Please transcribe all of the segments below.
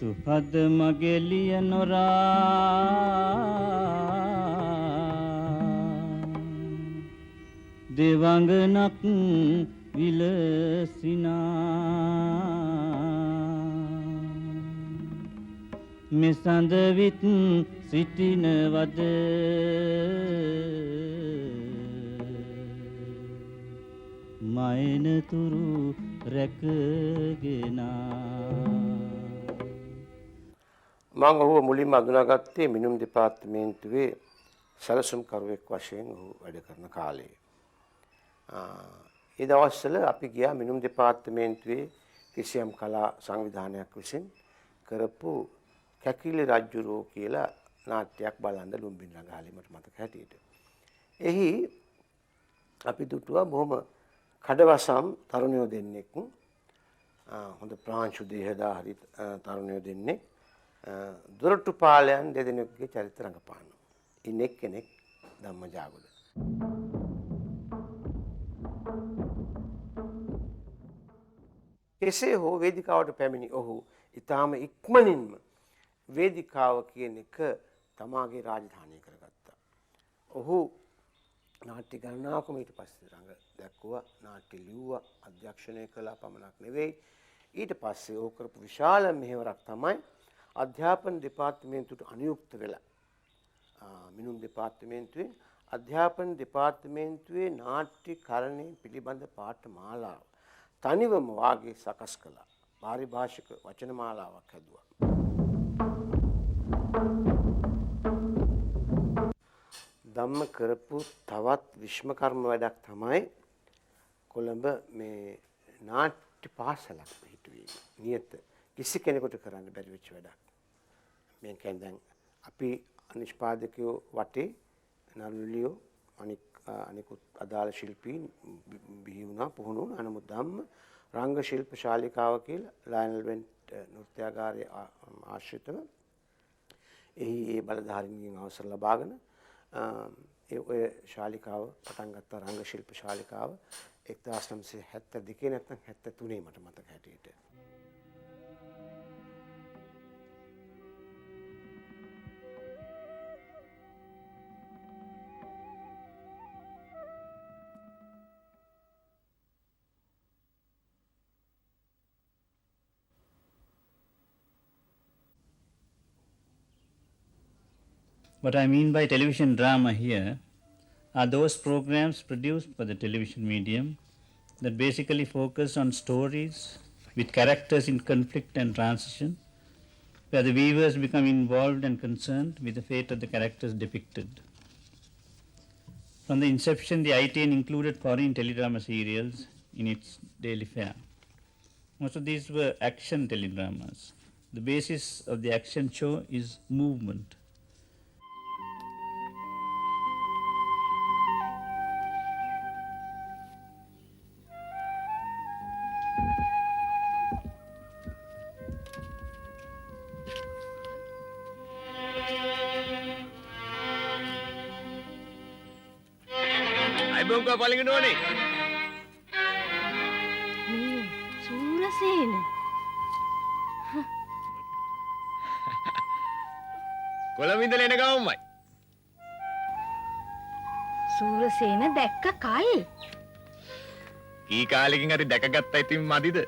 සුහද මගේ ලිය නොරා දෙවඟනක් විලසිනා මෙසඳ විත් සිටිනවද මයන තුරු රැකගෙන. මං ඔහුව මුලින්ම අඳුනාගත්තේ මිනුම් දෙපාර්තමේන්තුවේ සැලසුම්කරුවෙක් වශයෙන් ඔහු වැඩ කරන කාලේ. ඒ දවස්වල අපි ගියා මිනුම් දෙපාර්තමේන්තුවේ කිසියම් කලා සංවිධානයක් විසින් කරපු කැකිලි රජ්ජුරෝ කියලා නාට්‍යයක් බලන්න ලුම්බිනි රඟහලේ, මට මතක හැටියට. එහි අපි දුටුවා බොහොම කඩවසම් තරුණයෝ දෙන්නෙක්, හොඳ ප්‍රාංශු දේහදාහරි තරුණයෝ දෙන්නෙක් දොරටු පාලයන් දෙදෙනෙකුගේ චරිත රඟපානවා. ඉන් එක්කෙනෙක් ධම්ම ජාගොඩ. කෙසේ හෝ වේදිකාවට පැමිණි ඔහු ඊටාම ඉක්මනින්ම වේදිකාව කියන එක තමාගේ රාජධානිය කරගත්තා. ඔහු නාට්‍ය ගණනාවකම ඊට පස්සේ රඟ දැක්වුවා, නාට්‍ය ලිව්වා, අධ්‍යක්ෂණය කළා පමණක් නෙවෙයි. ඊට පස්සේ ඔහු කරපු විශාල මෙහෙවරක් තමයි අධ්‍යාපන දෙපාර්තමේන්තුවට අනුයුක්ත වෙලා මිනුම් දෙපාර්තමේන්තුවෙන් අධ්‍යාපන දෙපාර්තමේන්තුවේ නාට්‍යකරණය පිළිබඳ පාඨමාලාව තනිවම වාගේ සකස් කළා. පාරිභාෂික වචන මාලාවක් හැදුවා. ධම්ම කරපු තවත් විශ්මකර්ම වැඩක් තමයි කොළඹ මේ නාට්‍ය පාසලක් පිහිටුවීම. නියත කිසි කෙනෙකුට කරන්න බැරි වෙච්ච වැඩක්. මේ කියන්නේ දැන් අපි නිෂ්පාදකයෝ වටේ නළුලියෝ අනිකුත් අදාළ ශිල්පීන් බිහි වුණා, පුහුණු වුණා. නමුත් ධම්ම රංග ශිල්ප ශාලිකාව කියලා ලයනල් වෙන්ට් නෘත්‍යාගාරයේ ආශ්‍රිතව එහි ඒ බලධාරීන්ගෙන් අවසර ලබාගෙන ඒ ඔය ශාලිකාව පටන් ගත්තා. රංග ශිල්ප ශාලිකාව 1972 නැත්නම් 73 මට මතක හැටියට. What I mean by television drama here are those programs produced for the television medium that basically focus on stories with characters in conflict and transition, where the viewers become involved and concerned with the fate of the characters depicted. From the inception, the ITN included foreign teledrama serials in its daily fare. Most of these were action teledramas. The basis of the action show is movement. පළඟින්න ඕනේ. මේ සූරසේන. කොළඹ ඉඳලා එන ගමන්මයි. සූරසේන දැක්ක කල්. කී කාලෙකින් හරි දැකගත්තා ඉතින් මදිද?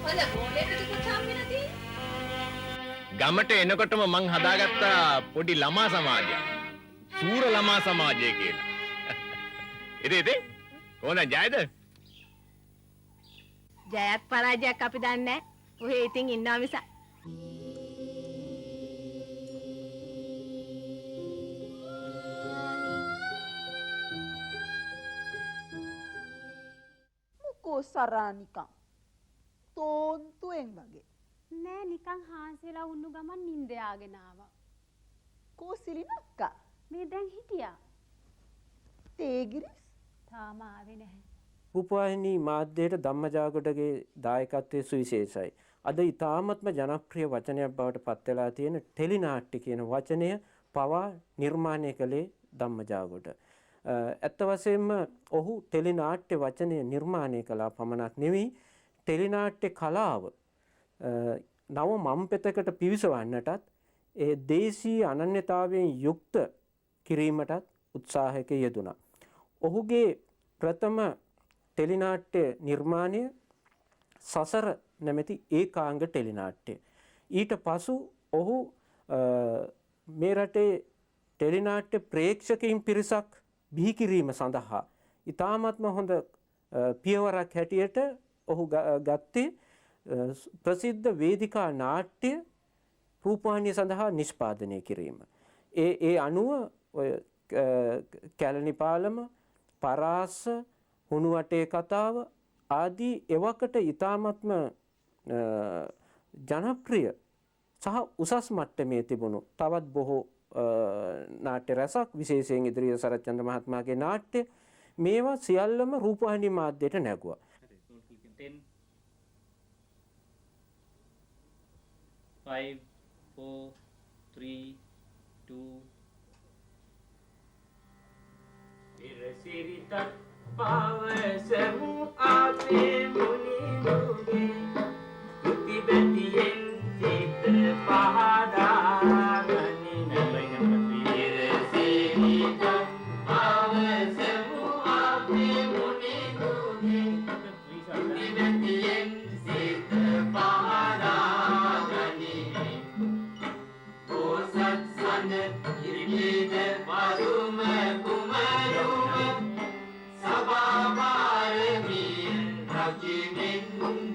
හොඳ බෝලේ පිටුකුත් හම්බෙලා තියෙන්නේ. ගමට එනකොටම මං හදාගත්තා පොඩි ළමා සමාජයක්. සූර ළමා සමාජය කියලා. ඉතින් ඉතින් කොහොමද ජයද? ජයත් පරාජයක් අපි දන්නේ නැහැ. ඔහේ ඉතින් ඉන්නවා මිසක්. මොකෝ සරා නිකන් තෝන්තුවෙන් වගේ. නෑ නිකන් හාන්සි වෙලා උන්නු ගමන් නිින්ද යාගෙන ආවා. කෝ සිලිනක්කා? මේ දැන් හිටියා. තේගිරිස් තාම ආවේ නැහැ. රූපවාහිනී මාධ්‍යයට ධම්මජාගොඩගේ දායකත්වයේ සුවිශේෂයි. අද ඉතාමත්ම ජනප්‍රිය වචනයක් බවට පත් වෙලා තියෙන ටෙලිනාට්‍ය කියන වචනය පවා නිර්මාණය කළේ ධම්මජාගොඩ. ඇත්ත වශයෙන්ම ඔහු ටෙලිනාට්‍ය වචනය නිර්මාණය කළා පමණක් නෙවෙයි, ටෙලිනාට්‍ය කලාව නව මම්පෙතකට පිවිසවන්නටත් ඒ දේශීය අනන්‍යතාවයෙන් යුක්ත කිරීමටත් උත්සාහයක යෙදුණා. ඔහුගේ ප්‍රථම ටෙලිනාට්‍ය නිර්මාණය සසර නැමැති ඒකාංග ටෙලිනාට්‍ය. ඊට පසු ඔහු මේ රටේ ටෙලිනාට්‍ය ප්‍රේක්ෂකයින් පිරිසක් බිහි කිරීම සඳහා ඉතාමත්ම හොඳ පියවරක් හැටියට ඔහු ගත්තේ ප්‍රසිද්ධ වේදිකා නාට්‍ය රූපවාහිනිය සඳහා නිෂ්පාදනය කිරීම. ඒ ඒ අනුව ඔය කැලණි පාලම, පරාස, හුණුවටේ කතාව ආදී එවකට ඉතාමත්ම ජනප්‍රිය සහ උසස් මට්ටමේ තිබුණු තවත් බොහෝ නාට්‍ය රැසක්, විශේෂයෙන් ඉදිරිය සරත්චන්ද්‍ර මහත්මයාගේ නාට්‍ය, මේවා සියල්ලම රූපවාහිනී මාධ්‍යයට නැගුවා. 10 5 4 3 2 ඉරසිරිතක් පවසමු අපේ මුනිදුගේ තුති බැතියෙන් සිත පහදා ගනිමු. ඉරසිරිතක් පවසමු අපේ මුනිදුගේ තුති බැතියෙන් සිත පහදා ගනිමු. බෝසත් සඳ ඉරිපිද වරුම කුමරුම සභාපාරමිය රකිමින්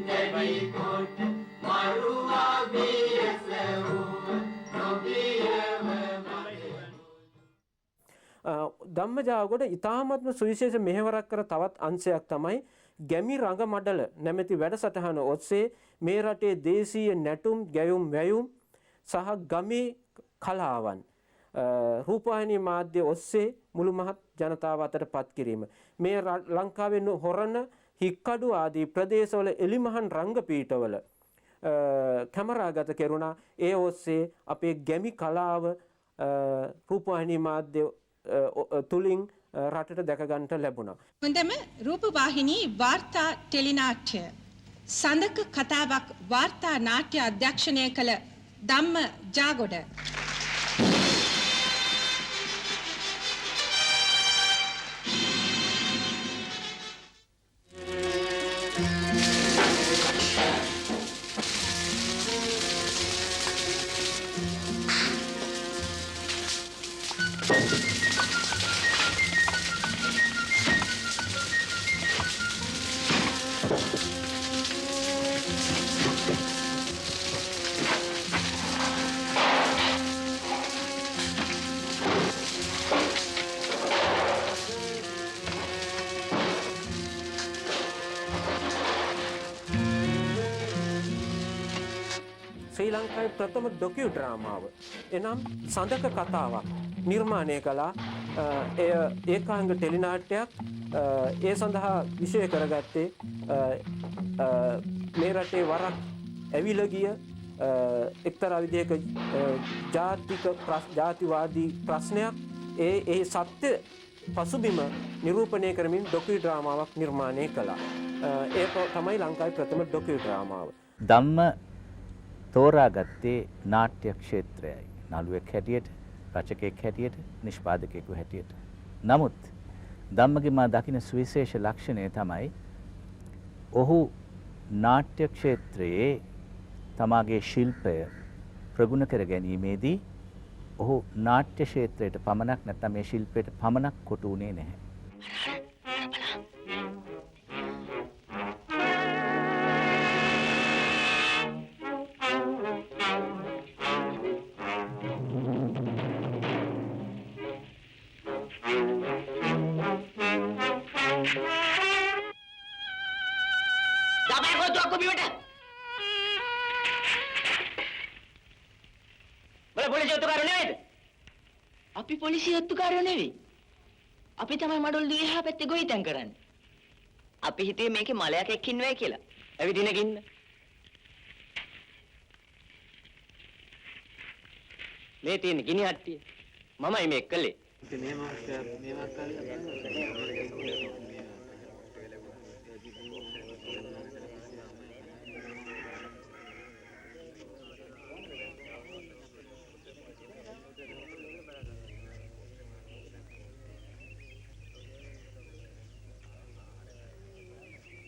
දැඩි කොට මරුවා බියස වූ නොබියව. ධම්මජාගොඩ ඉතාමත්ම සුවිශේෂ මෙහෙවරක් කර තවත් අංශයක් තමයි ගැමි රඟ මඩල නැමැති වැඩසටහන ඔස්සේ මේ රටේ දේශීය නැටුම්, ගැයුම්, වැයුම් සහ ගමේ කලාවන් රූපවාහිනී මාධ්‍ය ඔස්සේ මුළු මහත් ජනතාව අතර පත් කිරීම. මේ ලංකාවේ හොරණ, හික්කඩු ආදී ප්‍රදේශවල එලිමහන් රංගපීඨවල කැමරාගත කෙරුණා. ඒ ඔස්සේ අපේ ගැමි කලාව රූපවාහිනී මාධ්‍ය තුලින් රටට දැක ගන්නට ලැබුණා. හොඳම රූපවාහිනී වාර්තා ටෙලිනාට්‍ය සඳක කතාවක් වාර්තා නාට්‍ය අධ්‍යක්ෂණය කළ ධම්ම ජාගොඩ. ශ්‍රී ලංකාවේ ප්‍රථම ඩොකියු ඩ්‍රාමාව එනම් සඳක කතාවක් නිර්මාණය කළා. එය ඒකාංග ටෙලිනාට්‍යයක්. ඒ සඳහා විෂය කරගත්තේ මේ රටේ වරක් ඇවිල ගිය එක්තරා විදිහක ජාතික ජාතිවාදී ප්‍රශ්නයක්. ඒ ඒ සත්‍ය පසුබිම නිරූපණය කරමින් ඩොකියු ඩ්‍රාමාවක් නිර්මාණය කළා. ඒ තමයි ලංකාවේ ප්‍රථම ඩොකියු ඩ්‍රාමාව. ධම්ම තෝරාගත්තේ නාට්‍ය ක්ෂේත්‍රයයි. නළුවෙක් හැටියට, රචකයෙක් හැටියට, නිෂ්පාදකයෙකු හැටියට. නමුත් ධම්මගේ මා දකින සුවිශේෂ ලක්ෂණය තමයි ඔහු නාට්‍ය ක්ෂේත්‍රයේ තමාගේ ශිල්පය ප්‍රගුණ කර ගැනීමේදී ඔහු නාට්‍ය ක්ෂේත්‍රයට පමණක් නැත්නම් මේ ශිල්පයට පමණක් කොටු වුණේ නැහැ. අපි පොලිසිය ඔත්තුකාරයෝ නෙවෙයි. අපි තමයි මඩොල් දුවේ එහා පැත්තේ ගොවිතැන් කරන්නේ. අපි හිතුවේ මේකේ මලයක් එක්ක ඉන්නවයි කියලා. ඇවිදින ගින්න. මේ තියෙන ගිනි හට්ටිය. මමයි මේක කළේ.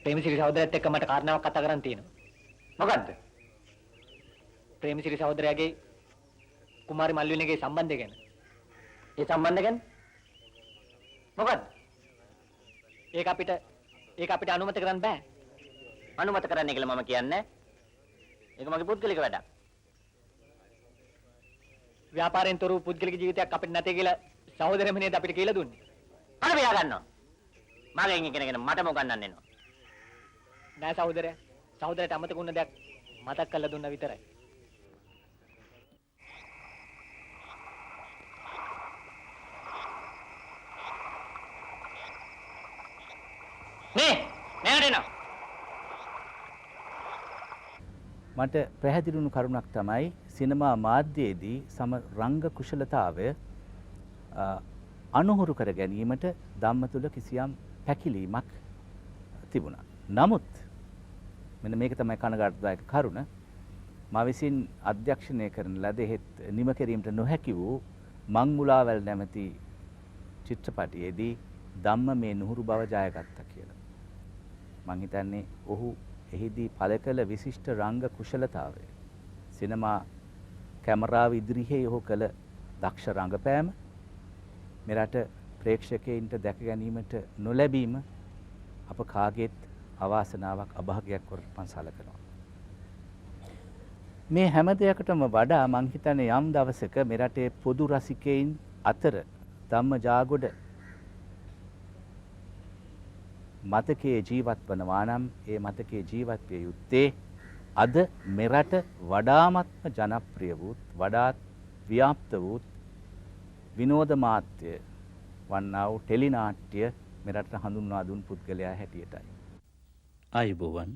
ප්‍රේමසිරි සහෝදරයත් එක්ක මට කාරණාවක් කතා කරන්න තියෙනවා. මොකද්ද? ප්‍රේමසිරි සහෝදරයාගේ කුමාරි මල්විනගේ සම්බන්ධය ගැන. ඒ සම්බන්ධ ගැන? මොකද්ද? ඒක අපිට අනුමත කරන්න බෑ. අනුමත කරන්න කියලා මම කියන්නේ. ඒක මගේ පුද්ගලික වැඩක්. ව්‍යාපාරයෙන් තොර වූ පුද්ගලික ජීවිතයක් අපිට නැtei කියලා සහෝදරයම නේද අපිට කියලා දුන්නේ. අර මෙයා ගන්නවා. මගෙන් ඉගෙනගෙන මටම උගන්වන්න එනවා. නෑ සහෝදරයා. සහෝදරයට අමතක වුණ දෙයක් මතක් කරලා දුන්නා විතරයි. නේ මෙයාට එනවා. මට පැහැදිලි වුණු කරුණක් තමයි සිනමා මාධ්‍යයේදී සම රංග කුශලතාවය අනුහුරු කර ගැනීමට ධම්ම තුල කිසියම් පැකිලීමක් තිබුණා. නමුත් මෙන්න මේක තමයි කනගාටුදායක කරුණ. මා විසින් අධ්‍යක්ෂණය කරන ලද එහෙත් නිම කිරීමට නොහැකි වූ මංමුලාවැල් නැමැති චිත්‍රපටයේදී ධම්ම මේ නුහුරු බව ජයගත්තා කියලා. මං හිතන්නේ ඔහු එහිදී පළ කළ විශිෂ්ට රංග කුශලතාවය, සිනමා කැමරාව ඉදිරියේ ඔහු කළ දක්ෂ රංගපෑම මෙරට ප්‍රේක්ෂකයින්ට දැක ගැනීමට නොලැබීම අප කාගේත් අවාසනාවක් අභාග්‍යයක් කොට මං සලකනවා. මේ හැම දෙයකටම වඩා මං හිතන්නේ යම් දවසක මෙරටේ පොදු රසිකයින් අතර ධම්ම ජාගොඩ මතකයේ ජීවත් වනවා නම් ඒ මතකයේ ජීවත් විය යුත්තේ අද මෙරට වඩාමත්ම ජනප්‍රිය වූත් වඩාත් ව්‍යාප්ත වූත් විනෝද මාධ්‍ය වන්නා වූ ටෙලි නාට්‍ය මෙරටට හඳුන්වා දුන් පුද්ගලයා හැටියටයි. ආයුබෝවන්.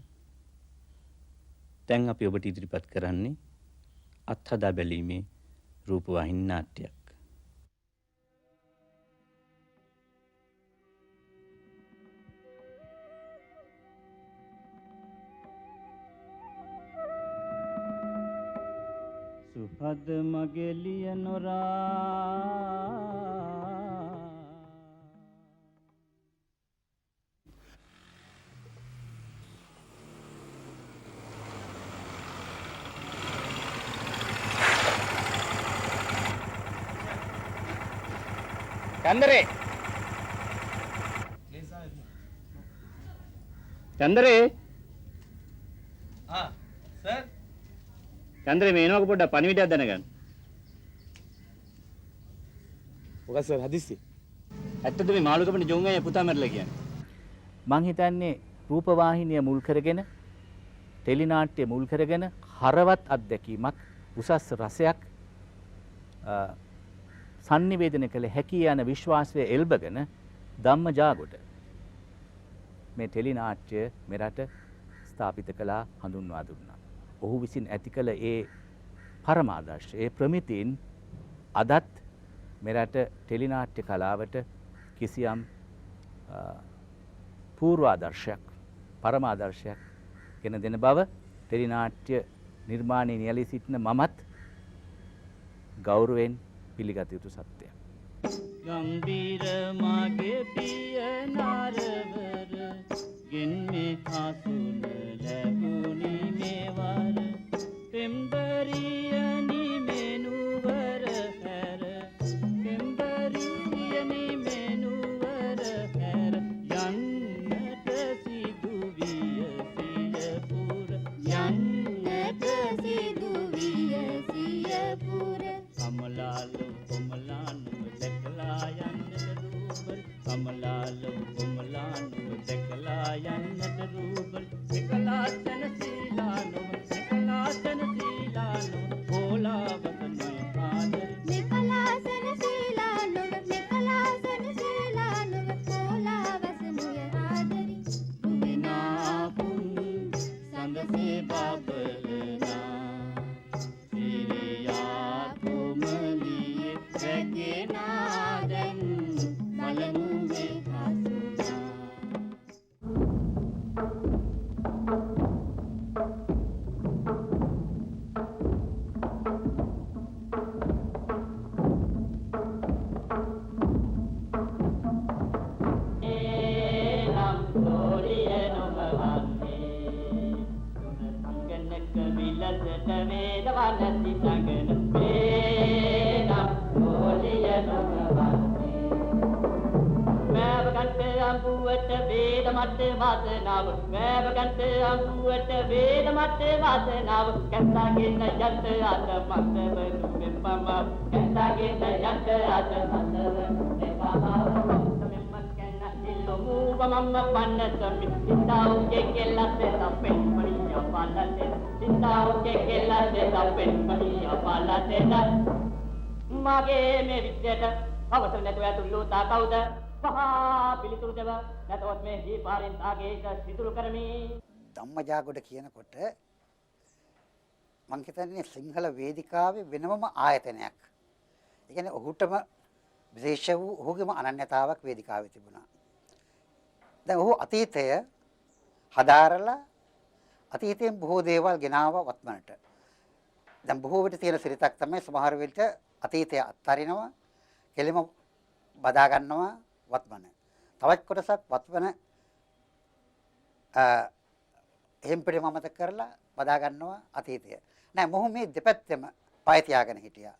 දැන් අපි ඔබට ඉදිරිපත් කරන්නේ අත්හදා බැලීමේ රූපවාහිනී නාට්‍යයක්. සුහද මගේ ලිය නොරා චන්දරේ චන්දරේ ආ සර් චන්දරේ මේ එනවාක පොඩ්ඩක් පණිවිඩයක් දැනගන්න. මොකද සර් හදිස්සි? ඇත්තද මේ මාළු කපන ජොන් අයියා පුතා මැරලා කියන්නේ? මං හිතන්නේ රූපවාහිනිය මුල් කරගෙන ටෙලි නාට්‍ය මුල් කරගෙන හරවත් අත්දැකීමක් උසස් රසයක් සන්නිවේදනය කළ හැකි යන විශ්වාසය එල්බගෙන ධම්ම ජාගොඩ මේ ටෙලි නාට්‍ය මෙරට ස්ථාපිත කළා හඳුන්වා දුන්නා. ඔහු විසින් ඇති කළ ඒ පරමාදර්ශ ඒ ප්‍රමිතීන් අදත් මෙරට ටෙලි නාට්‍ය කලාවට කිසියම් පූර්වාදර්ශයක් පරමාදර්ශයක් ගෙන දෙන බව ටෙලි නාට්‍ය නිර්මාණයේ නියැලී සිටින මමත් ගෞරවයෙන් පිළිගත යුතු සත්‍යයක්. ගම්බීර මාගේ පිය නරවර ගෙන් මේ හසුන ලැබුණි මෙවර පෙම්බරියනි මෙනුවර හැර පෙම්බරියනි මෙනුවර හැර යන්නට සිදුවිය සියපුර යන්නට සිදුවිය සියපුර කමලාලු කොමලානු දැකලා යන්නට රූබල් කමලාලු කොමලානු දැකලා යන්නට රූබල් එකලා සැනසීලා නොව එකලා සැනසීලා නොව පෝලාවක නොය ආදරේ මෙකලා සැනසීලා නොව මෙකලා සැනසීලා නොව පෝලාවස නොය ආදරේ රුවිනා පුන් සඳසේ බබලනා සිරියා කුමලියේ රැකෙනා දැන් බලමු මේ හසුනා. නම් ගෝලිය නොමවන්නේ තුන සංගනක විලසට වේදවනසි සඟන මේ නම් ගෝලිය නොමවන්නේ මෑව ගන්ට අඹුවට වේද මට වාසනාව මෑව ගන්ට අඹුවට වේද මට වාසනාව කැස්සාගෙන යන්ට අත මතවනු මෙපම කැස්සාගෙන යන්ට අත මතවනු මෙපම මම්ම පන්නසමි සිතාවුගේ කෙල්ලසේ තපෙන් මණිය පාලසේ සිතාවුගේ කෙල්ලසේ තපෙන් මණිය පාලසේ මගේ මේ විද්‍යට අවසර නැතුව ඇතුළු තා කවුද පහා පිළිතුරු දෙව නැතවත් මේ දී පාරෙන් තාගේ එක සිදුරු කරමි. ධම්මජාගොඩ කියනකොට මං හිතන්නේ සිංහල වේදිකාවේ වෙනමම ආයතනයක්. ඒ කියන්නේ ඔහුටම විශේෂ වූ ඔහුගේම අනන්‍යතාවක් වේදිකාවේ තිබුණා. දැන් ඔහු අතීතය හදාරලා අතීතයෙන් බොහෝ දේවල් ගෙනාවා වත්මනට. දැන් බොහෝ විට තියෙන සිරිතක් තමයි සමහර විට අතීතය අත්හරිනවා, කෙලිම බදා ගන්නවා වත්මන. තවත් කොටසක් වත්මන එහෙම් පිටිම අමතක කරලා බදා ගන්නවා අතීතය. නෑ, මොහු මේ දෙපැත්තෙම පය තියාගෙන හිටියා.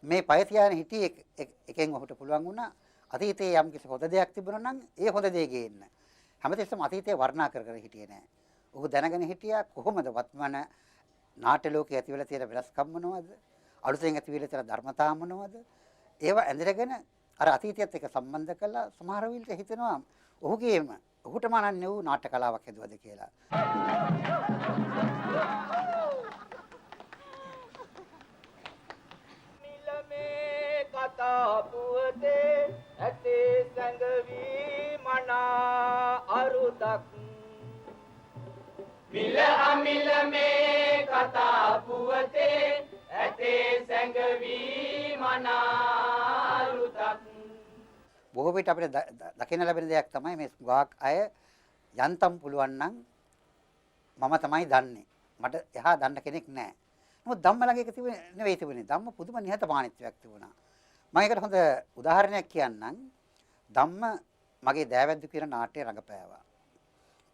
මේ පය තියාගෙන හිටියේ එකෙන් ඔහුට පුළුවන් වුණා අතීතයේ යම් කිසි හොඳ දෙයක් තිබුණා නම් ඒ හොඳ දේ ගේන්න. හැමතිස්සෙම අතීතය වර්ණනා කර කර හිටියේ නෑ. ඔහු දැනගෙන හිටියා කොහොමද වත්මන නාට්‍ය ලෝකයේ ඇති වෙලා තියෙන වෙනස්කම් මොනවද? අලුතෙන් ඇති වෙලා තියෙන ධර්මතා මොනවද? ඒවා ඇඳගෙන අර අතීතයත් එක්ක සම්බන්ධ කරලා සමහර විට හිතෙනවා ඔහුගේම ඔහුටම අනන්‍ය වූ නාට්‍ය කලාවක් හැදුවද කියලා. නිලමේ කතා පුවතේ ඇතේ සැඟවි මනා අරුතක් මිල අමිල මේ කතා පුවතේ ඇතේ සැඟවි මනා අරුතක්. බොහෝ විට අපිට දකින්න ලැබෙන දෙයක් තමයි මේ ගාක් අය යන්තම් පුළුවන් නම් මම තමයි දන්නේ. මට එහා දන්න කෙනෙක් නැහැ. නමුත් ධම්ම ළඟ ඒක තිබුණේ නෙවෙයි තිබුණේ. ධම්ම පුදුම නිහතමානීත්වයක් තිබුණා. මම ඒකට හොඳ උදාහරණයක් කියන්නම්. ධම්ම මගේ දෑවැද්දු කියන නාට්‍යය රඟපෑවා.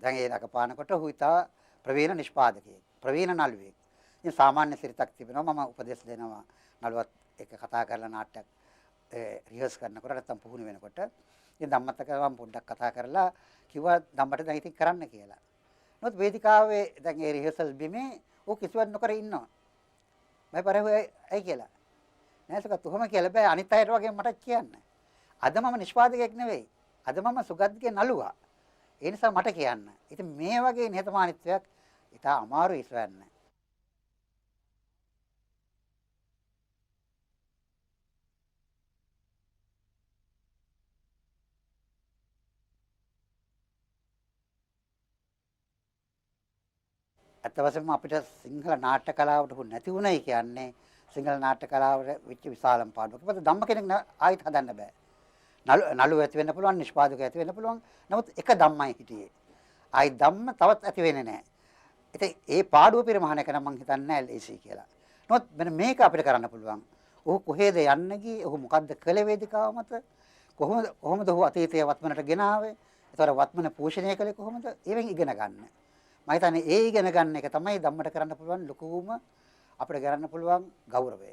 දැන් ඒ රඟපානකොට ඔහු ඉතා ප්‍රවීණ නිෂ්පාදකයෙක්, ප්‍රවීණ නළුවෙක්. ඉතින් සාමාන්‍ය සිරිතක් තිබෙනවා. මම උපදෙස් දෙනවා නළුවත් එක්ක කතා කරලා නාට්‍යයක් රිහර්ස් කරනකොට නැත්තම් පුහුණු වෙනකොට. ඉතින් ධම්මත් එක්ක මම පොඩ්ඩක් කතා කරලා කිව්වා ධම්මට දැන් ඉතින් කරන්න කියලා. නමුත් වේදිකාවේ දැන් ඒ රිහර්සල් බිමේ ඌ කිසිවක් නොකර ඉන්නවා. මම පරහුවේ ඇයි කියලා. නෑ සුගත් ඔහොම කියලා බෑ අනිත් අයට වගේ මටත් කියන්න. අද මම නිෂ්පාදකයෙක් නෙවෙයි. අද මම සුගත්ගේ නළුවා. ඒ නිසා මට කියන්න. ඉතින් මේ වගේ නිහතමානීත්වයක් ඉතා අමාරුයි සොයන්න. ඇත්ත වශයෙන්ම අපිට සිංහල නාට්‍ය කලාවට හු නැති වුණයි කියන්නේ සිංහල නාට්‍ය කලාවට වෙච්ච විශාලම පාඩුවක්. මොකද ධම්ම කෙනෙක් ආයෙත් හදන්න බෑ. නළු ඇති වෙන්න පුළුවන්, නිෂ්පාදක ඇති වෙන්න පුළුවන්. නමුත් එක ධම්මයි හිටියේ. ආයෙත් ධම්ම තවත් ඇති වෙන්නේ නැහැ. ඉතින් ඒ පාඩුව පරිමහන එක නම් මං හිතන්නේ නැහැ ලේසි කියලා. නමුත් මෙන්න මේක අපිට කරන්න පුළුවන්. ඔහු කොහේද යන්න ගියේ? ඔහු මොකද්ද කළේ වේදිකාව මත? කොහොමද කොහොමද ඔහු අතීතයේ වත්මනට ගෙනාවේ? ඒතර වත්මන පෝෂණය කළේ කොහොමද? ඒවෙන් ඉගෙන ගන්න. මම හිතන්නේ ඒ ඉගෙන ගන්න එක තමයි ධම්මට කරන්න පුළුවන් ලොකුම අපිට කරන්න පුළුවන් ගෞරවය.